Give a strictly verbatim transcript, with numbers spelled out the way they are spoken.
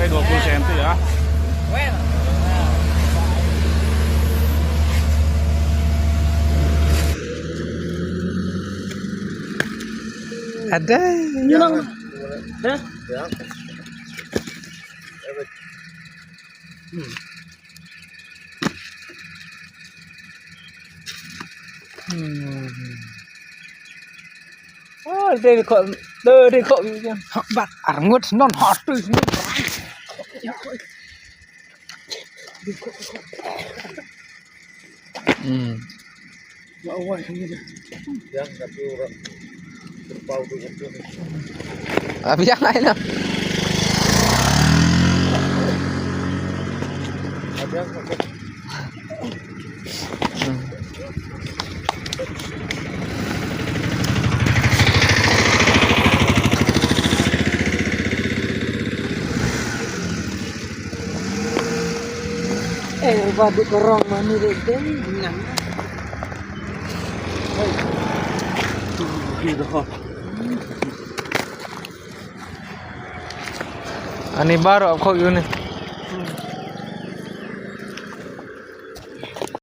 Dua puluh senti ya. Ada. Nyunang. Hah? Hmm. Hmm. Oh, dei ko, dei ko. Bat arngut non hot tu. Hmm. Yang satu orang terpau tu satu ni. Abi yang lain lah. Ada yang satu. Eh, ba duk rong mani dei dei nang. Hei. Tu gitu ho. Ani baru aku yuni.